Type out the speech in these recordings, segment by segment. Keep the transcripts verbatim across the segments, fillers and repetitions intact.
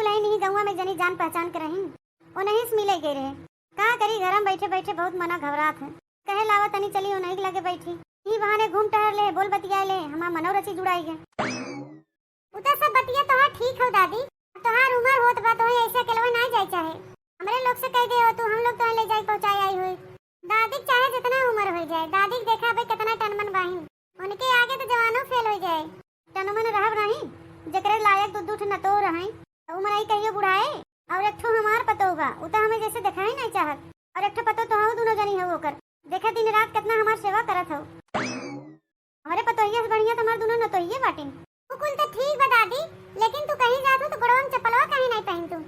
दुलहिन ही गौवा में जनी जान पहचान के रही, ओनही से मिले गए रहे। का करी, घर में बैठे बैठे बहुत मना घबरात है। कहे लावा तनी चली ओनही के लगे बैठी, ई बहाने घूम टहर ले, बोल बतिया ले, हमार मनोरची जुड़ाई है। उ तो सब बतिया तोहार ठीक हो दादी, तोहार उम्र होत बा, तोहे ऐसे अकेलवा ना जाए चाहे। हमरे लोग से कह दे हो तू, हम लोग तोहे ले जाए पहुँचाए आई हुई। दादी के चाहे जितना उम्र हो जाए, दादी के देखा भाई कितना टनमन बाहिन, उनके आगे तो जवानो फेल हो जाए। टनमन रहब रही, जेकरे लायक दू दू ठे नतोह रही, तो उम्र आई कहियो बुढ़ाए। और एक ठो हमार पतोह बा, उ तो हमें जैसे देखा ही नहीं चाहत। और एक ठो पतोह तो हो, दोनों जनी हो ओकर, देखे दिन रात कितना हमार सेवा करत हो। हमरे पतोहिया से बढ़िया तो हमार दोनों नतोहिये बाटिन। उ कुल तो ठीक बा दादी, लेकिन तू कहीं जात हो तो गोड़वा में चप्पलवा काहे नहीं पहन तू?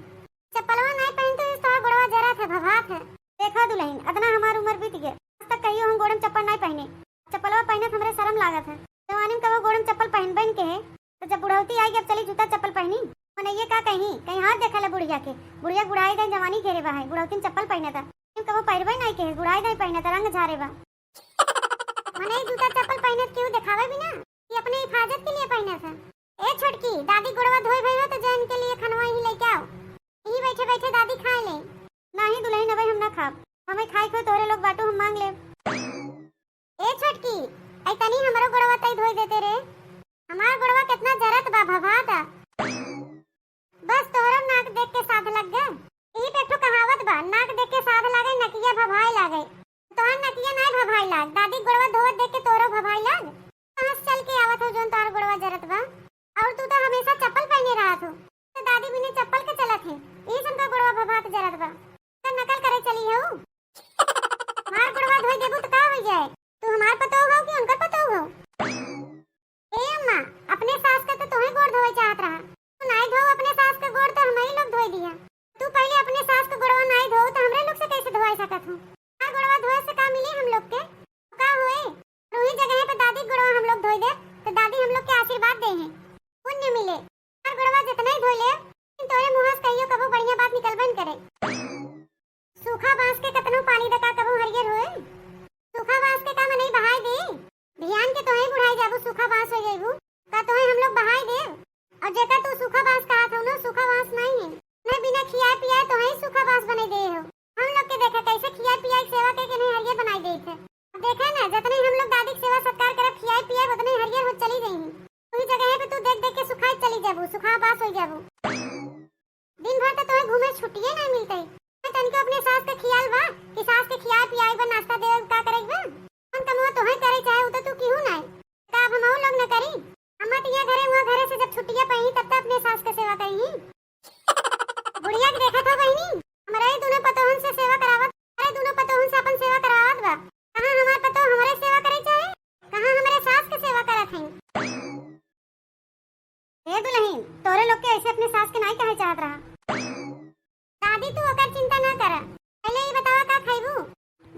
चप्पलवा नहीं पहन तू, इस तोहार गोड़वा जरत है, भभात है। देखा दुलहिन, अतना हमार उम्र बीत गया, आज तक कहियो हम गोड़े में चप्पल नहीं पहने। चप्पलवा पहने से हमरे शर्म लागत है। जवानी में कबो गोड़े में चप्पल पहनबे न के है, तो जब बुढ़ौती आई, अब चली जूता चप्पल पहनी। मनइये का कहीं, कहीं हाथ देखा ले बुढ़िया के, बुढ़िया के बुढ़ाई दे जवानी घेरे बा है, बुढ़ौती में चप्पल पहने था, कबो पहिरबे नहीं के, बुढ़ाई दे पहने था, रंग झारे बा। मनई जूता चप्पल पहनत केहू देखावे बिना कि अपने हिफाजत के लिए पहनत है। ए छोटकी, दादी गोड़वा धोए भई हो तो जैन के लिए खनवा ही लेके आओ। यही बैठे बैठे दादी खाए ले। नहीं दुलहिन, अबे हम ना खाब, हमें खाए के होई तोहरे लोग बाटू, हम मांग लेब। ए छोटकी, आई तनी हमरो गोड़वा तई धोई देते रे। हमार गोड़वा कितना जरत बा, भभाता। बस तोहरो नाक देख के साध लग गए। यही पे एक ठो कहावत बा, नाक देख के साध लागे, नकिया भभाए लागे। तोहर नकिया नाय भभाई लाग, दादी गोड़वा धोवत देख के तोहरो भभाई लाग। कहाँ से चल के आवत हो जौन तोहर गोड़वा जरत बा? और तू तो हमेशा चप्पल पहने रहत हो, तो दादी बिना चप्पल के चलत है, यही से उनका गोड़वा भभात जरत बा। तो नकल करे चली हो। हमार गोड़वा धोई देबू तो का हो जाए? तू हमार पतोह हो कि उनकर पतोह हो? ए अम्मा, अपने सास का तो तोहे गोड़ धोवे चाहत रहा। तू नाई धो अपने सास का गोड़ तो हमही लोग धोई दिया। तू पहले अपने सास का गोड़वा नाई धो तो हमरे लोग से कैसे धोवाई सकत हो? का गोड़वा धोए से का मिली हम लोग के? का होए? वही जगह पे दादी गोड़वा हम लोग धोई दे तो दादी हम लोग के आशीर्वाद दे हैं, पुण्य मिले। हर गोड़वा जितना ही धोई ले, लेकिन तोरे मुँह से कहियो कबो बढ़िया बात निकलबे न करे। सूखा बांस के कतनो पानी दे का कबो हरियर होए? सूखा बांस के का मनई बहाई दे? भियान के तोहे बुढ़ाई जाबू, सूखा बांस हो जाइबू। का तोहे हम लोग बहाई देब? और जेका तू सूखा बांस कहत हो ना, सूखा बांस नहीं है। नहीं, बिना खियाए पियाए तोहे सूखा बांस बने दे हो। हम लोग के देखा कैसे खियाए पियाए सेवा के, के नहीं हरियर बनाई देत है। अब देखा ना, जितने हम लोग दादी के सेवा सत्कार करब, खियाए पियाए, उतने हरियर हो चली जाई। वही जगह पे तू देख देख के सुखाई चली जाबू, सूखा बांस हो जाबू। दिन भर तो तोहे घूमे छुट्टिए नहीं मिलते। तनिको अपने सास के खियाल बा कि सास के खियाए पियाए बा, नाश्ता देवे का करे बा? कौन कमवा तोहे करे चाहे, उ तो तू किहू नहीं। का अब हम लोग न करी? अम्मा तो यहाँ घरे, वहाँ घरे से जब छुट्टियाँ पाई तब तो अपने सास के सेवा करी। बुढ़िया के देखत हो बहिनी, हमारे दोनों पतोहन से सेवा करावत, अरे दोनों पतोहन से अपन सेवा करावत बा। कहाँ हमार पतोह हमारे सेवा करे चाहे, कहाँ हमारे सास के सेवा करत हैं। ए दुलहिन, तोरे लोग के ऐसे अपने सास के नाई कहे चाहत रहा। दादी, तू ओकर चिंता ना कर। पहले ई बतावा, का खाइबू?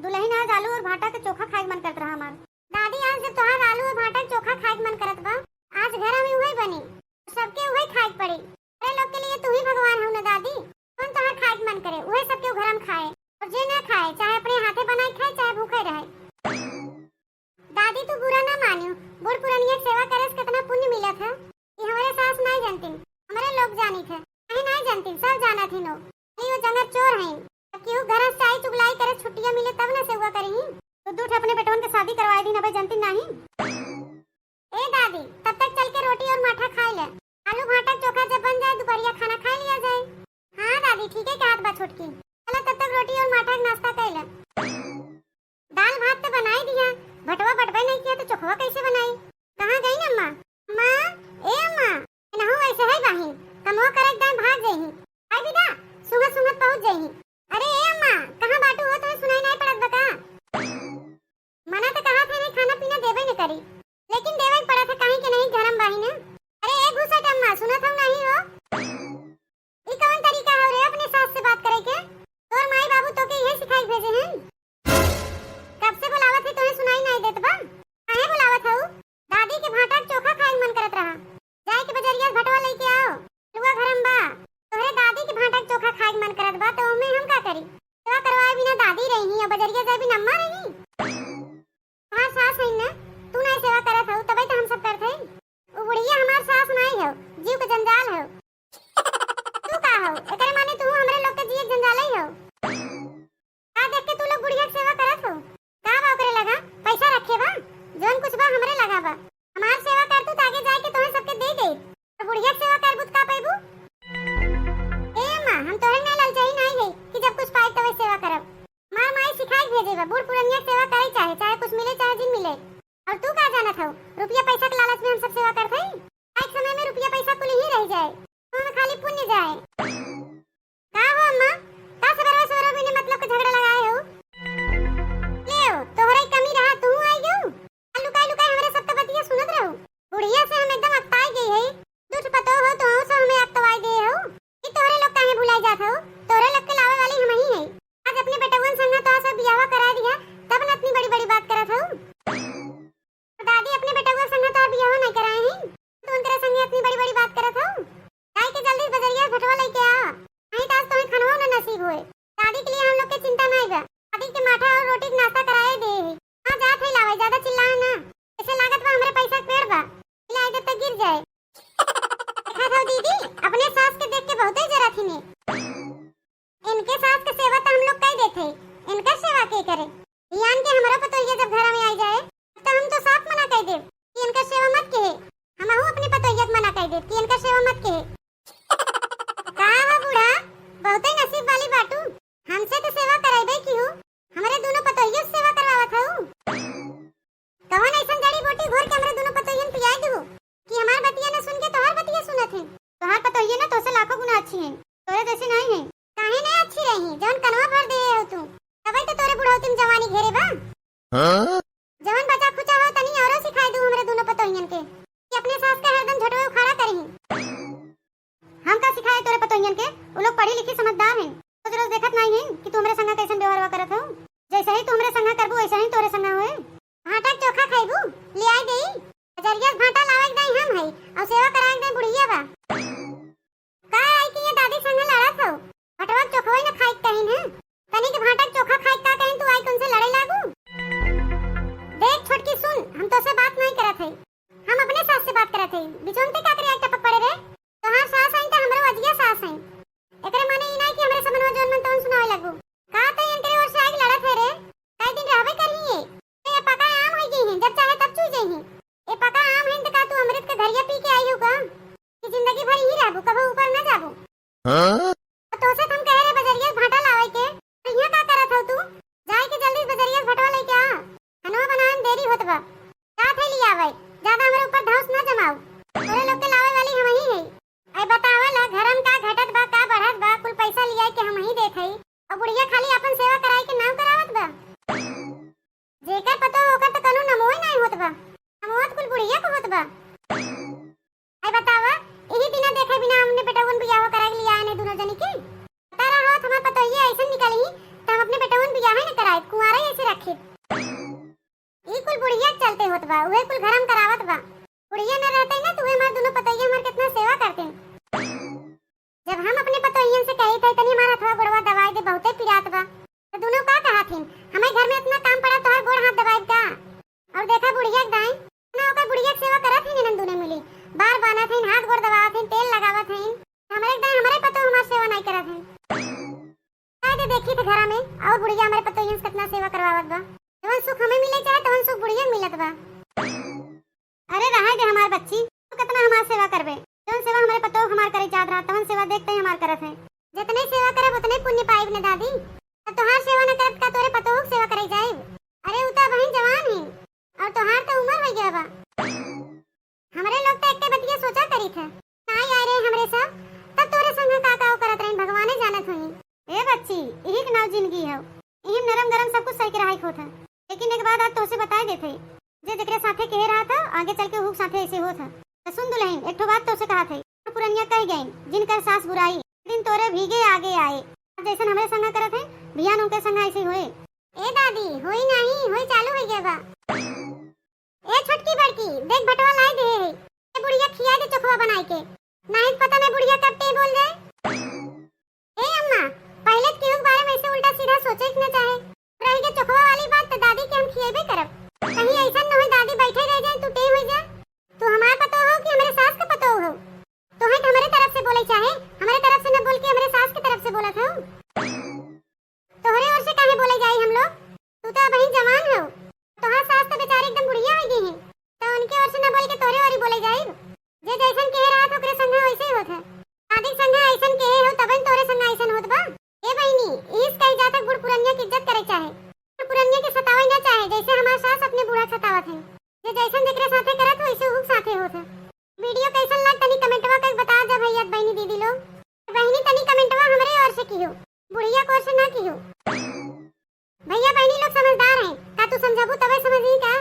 दुलहिन, आज आलू और भाटा के चोखा खाए के मन करत रहा हमार। दादी, आज जब तोहार आलू और भाटा के चोखा खाए के मन करत बा, आज घर में उहे बनी, सबके उहे खाए के पड़ी। तोरे लोग के लिए तू ही भगवान हो ना दादी, कौन तोहार खाए के मन करे, उहे सबके घर में खाए, और जे ना खाए, चाहे अपने हाथे बनाए खाए, चाहे भूखे रहे। दादी, तू बुरा ना मानियो, बूढ़ पुरनिया के सेवा करे से कितना पुण्य मिलत है, ये हमारे सास नहीं जानती, हमारे लोग जानित है। नहीं, नहीं जानती, सब जानत ही लोग। अरे, वो जंगर चोर हैं, जब केहू घर से आई चुगलाई करे, छुट्टियाँ मिले तब ना सेवा करी। तो दू ठे अपने बेटवन के शादी करवाए दिन, अबे जानती नहीं। ए दादी, तब तक चल के रोटी और माठा खाए ले, आलू भाटा चोखा जब बन जाए, दोपहरिया खाना खाए लिया जाए। हाँ दादी, ठीक है कहत बा छोटकी, चला तब तक रोटी और माठा के नाश्ता कर ले। दाल भात तो बनाई दिया, भटवा बटबे नहीं किया तो चोखवा कैसे बनाई? कहाँ गई अम्मा? अम्मा, ए अम्मा, एनहू ऐसे है बाहिन, कमवा करे एकदम भाग जइही। आई बिदा, सुंघत सुंघत पहुँच जइही। अरे ए अम्मा, कहाँ बाटू हो, तुम्हें सुनाई नहीं पड़त बका? मना तो कहा थे नहीं खाना पीना देवे न करी, लेकिन देवे पड़ा था काहे के नहीं गरम बाहिन। अरे ए घुसट अम्मा, सुनत हम नहीं हो? ई कौन तरीका हो रे अपने सास से बात करे के? तोर माई बाबू तो के इहे सिखाई भेजे हैं। कब से बुलावत है, तोहे सुनाई नहीं देत बा? काहे बुलावत हऊ? दादी के भाटा के चोखा खाए के मन करत रहा। जाए के बजरिया से भटवा लेके आओ। लुआ घरम बा। तोहरे दादी के भाटा के चोखा खाए के मन करत बा, तो ओमे हम का करी? सेवा करवाए बिना दादी रही और बजरिया जाए बिना अम्मा रही? हमार सास है ना, तू नहीं सेवा करत हऊ, तबे तो हम सब करत हई। वो बुढ़िया हमार सास नहीं हो, जीव के जंजाल हो। तू का बस में हम सब सेवा करत हई। एक समय में रुपया पैसा कुल ही रह जाए, तो हमें खाली पुण्य जाए। का हो अम्मा, का सबेरवा सबेरवा बिना मतलब के झगड़ा लगाए हो? ले हो, तोहरा ही कमी रहा, तू आई गयो। आ लुकाई लुकाई हमरे सब तो बतिया सुनत रहो। बुढ़िया से हम एकदम अकताई गई है। दूठ पतो हो तो से हमें अकतवाई गए हो। कि तोहरे लोग काहे भुलाई जात हो? तोहरे लोग के लावे वाली हम ही है। आज अपने बेटउन संग तो सब बियाहवा करा दिया, तब न इतनी बड़ी बड़ी बात करत हो। दादी अपने बेटउआ संग तो बियाहवा नहीं कराए हैं, तो उनकरे संगे इतनी बड़ी बड़ी बात करत हो। जाई के जल्दी बजरिया से भटवा लेके आ, नहीं तो आज तुम्हें खनवा न नसीब होए। दादी के लिए हम लोग के चिंता नहीं बा। दादी के माठा और रोटी के नाश्ता कराए दे है। हाँ, जात है लावे, ज्यादा चिल्लाए ना। ऐसे लागत बा हमरे पैसा के पेड़ बा, चिल्लाए जब तक गिर जाए। देखा था दीदी, अपने सास के देख के बहुते जरा थी ने। इनके सास के सेवा तो हम लोग कई देते, इनकर सेवा के करे? ध्यान के हमरो पतोहिया जब घर में आई जाए, तो हम तो साफ मना कई देब कि इनकर सेवा मत के। हमहू अपने पतोहिया के मना कई देब कि इनकर सेवा मत के। का हो बूढ़ा, बहुते नसीब वाली बाटू, हमसे तो सेवा कराइबे की हूँ, हमरे दोनों पतोहिया से सेवा करवावत हऊ। कवन ऐसन जड़ी बूटी घोर के हमरे दोनों पतोहियन पियाई दू कि हमार बतिया न सुन के तोहार बतिया सुनत हैं? तोहार पतोहिया न तोसे लाखों गुना अच्छी हैं, तोरे जैसी नहीं हैं। काहे नहीं अच्छी रही, जवन कनवा भर दे हो तू, तबे तो तोरे बुढ़ौती में जवानी घेरे बा। हाँ? जवन बचा खुचा हो तनी औरो सिखाई दू हमरे दोनों पतोहियन के कि अपने सास का हरदम झोटवे उखाड़ा करी। हम का सिखाए तोरे पतोहियन के? उ लोग पढ़ी लिखी समझदार हैं। रोज रोज देखत नाई हैं कि तू हमरे संगा कैसन व्यवहार करत हो। जैसे ही तू हमरे संगा करबू, वैसे ही तोरे संगा होए। भाटा के चोखा खइबू, ले आई देई। बजरिया से भाटा लावे के दाई हम हई, और सेवा करावे के दाई बुढ़िया बा। का आई कि ये दादी संगे लड़त हो? भटवा के चोखवा न खाई के कहीं है। तनी के भाटा के चोखा खाई का कहीं तू आई के उनसे लड़े लागू? देख छोटकी सुन, हम तोसे बात नहीं करत है। हम अपने सास से बात करत हई। बिचौनते का करे आई टपक पड़े रे? तोहार सास हईं त हमरो अजिया सास हईं। एकरे माने ई नाई कि हमरे समनवा जौन मन तौन सुनावे लगू। का त इनकरे ओर से आइके लड़त है रे? कई दिन रहबे करही ये। ए पका आम होई गई हैं, जब चाहे तब चू जाई हैं। ए पका आम हैं त का तू अमृत के धरिया पी के आई हो का? कि जिंदगी भर यही रहबू, कबो ऊपर ना जाबू? हाँ? तो तोसे त हम कहे रहे बजरिया से भाटा लावे के, तो यहाँ का करत हो तू? जाए के जल्दी से बजरिया से भटवा लेके आ, खानवा बनावे में देरी होत बा। का थे लियावे, ज्यादा हमरे ऊपर धौंस ना जमाऊ। तोरे लोग के लावे वाली हम ही है। ऐ बतावा ला, घर में का घटत बा, का बढ़त बा, कुल पैसा लियाई के हम ही देत हई, और बुढ़िया खाली अपन सेवा कराई के नाम करावत बा। जेकर पतो ओकर त कौनो नमोए नाई होत बा, नमोत कुल बुढ़िया को होत बा। आई बतावा, यही बिना देखे बिना हमने बेटवन बियाह कराए के लिए आए ने दोनों जनी के। पता रहा होत हमार पतोहिया ऐसे निकली, त हम अपने बेटवन बियाह न कराए, कुंवारा ही ऐसे रखे। ई कुल बुढ़िया के चलते होत बा, उहे कुल घरम करावत बा। बुढ़िया न रहते ना, त उहे हमार दोनों पतोहिया हमार कितना सेवा करते। जब हम अपने पतोहियन से कही थे, "तनी हमार हथवा गोड़वा दबाई दे, बहुते पिरात बा," तो दोनों का कहा थिन, "हमारे घर में इतना काम पड़ा, तोहर गोड़ हाथ दबाई का?" और देखा बुढ़िया के दाई, ना ओकर बुढ़िया के सेवा करत हैं, इन्हन दोनों मिली बार बांधत हैं, हाथ गोड़ दबावत हैं, तेल लगावत हैं। हमरे दाई, हमरे पतो हमार सेवा नहीं करत हैं। कह दे देखी थे घरा में और बुढ़िया हमारे पतोहियन से कितना सेवा करवावत बा। जवन सुख हमें मिले चाहे, तवन सुख बुढ़िया के मिलत बा। अरे रहे दे हमार बच्ची, तू कितना हमार सेवा करबे? जौन सेवा हमरे पतोह हमार करे चाहत रहा, तवन सेवा देखते ही हमार करत है। जितने सेवा करब, उतने पुण्य पाइब न दादी। अब तोहार सेवा न करब, का तोरे पतोह के सेवा करे जाइब? अरे उ तो अबहिन जवान है, और तोहार तो उम्र हो गया बा। हमरे लोग तो एक्के बतिया सोचा करी थे, ना आए रहे हमरे सब, तब तोरे संग का का करत रही, भगवाने जानत होई। ए बच्ची, इही के नाव जिंदगी है, इही में नरम गरम सब कुछ सही के रहाई होत है। लेकिन एक बात आज तोसे बताए देते, जे जेकरे साथे कहे रहा था, आगे चल के उहू के साथे ऐसे होत है। तो सुन दुल्हन, एक ठो बात तोसे कहा थे, पुरनिया कह गई, "जिनकर सास बुराई, दिन तोरे भीगे आगे आए।" अब जैसन हमरे संग करत है, बिहान उनके संग ऐसे होए। ए दादी, होई नहीं, होई चालू हो गया बा। ए छोटकी बड़की, देख भटवा लाई दे है। ए बुढ़िया खिया दे चोखवा बनाई के। नहीं पता नहीं बुढ़िया कब टे बोल जाए। ए अम्मा, पहले तो केहू के बारे में ऐसे उल्टा सीधा सोचे के ना चाहे। रही के चोखवा वाली बात तो दादी के हम खिएबे करब। कहीं ऐसा न होई दादी बैठे रह जाए, तू टे हो जा। तू हमार पतो हो कि हमरे सास के पतो हो? तोहे तो हमरे तरफ से बोले चाहे, हमरे तरफ से न बोल के हमरे सास के तरफ से बोलत हो। तोहरे ओर से काहे बोले जाई हम लोग? तू तो अबहीं जवान हो। तोहार सास तो बेचारी एकदम बुढ़िया हो गई है, तो उनके ओर से न बोल के तोहरे ओरी बोले जाई। जे जैसन कहे रहा था ओकरे संगे वैसे ही होत है। दादी संगे ऐसन कहे हो तबे न तोहरे संगे ऐसन होत बा। ए बहिनी, इस कही जात है बूढ़ पुरनिया की इज्जत करे चाहे, बूढ़ पुरनिया के सतावे ना चाहे, जैसे हमार सास अपने बूढ़ा के सतावत है। जे जैसन जेकरे साथे करत हो, वैसे उहू के साथे होत है। वीडियो कैसन लाग, तनी कमेंटवा करके बता जा भैया, बहनी, दीदी लोग। बहनी, तनी कमेंटवा हमरे ओर से किहो, बुढ़िया के ओर से ना किहो। भैया, बहनी लोग समझदार हैं, का तू समझबू तबे समझी का?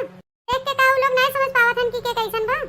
देख के का उ लोग नहीं समझ पावत हन कि के कैसन बा?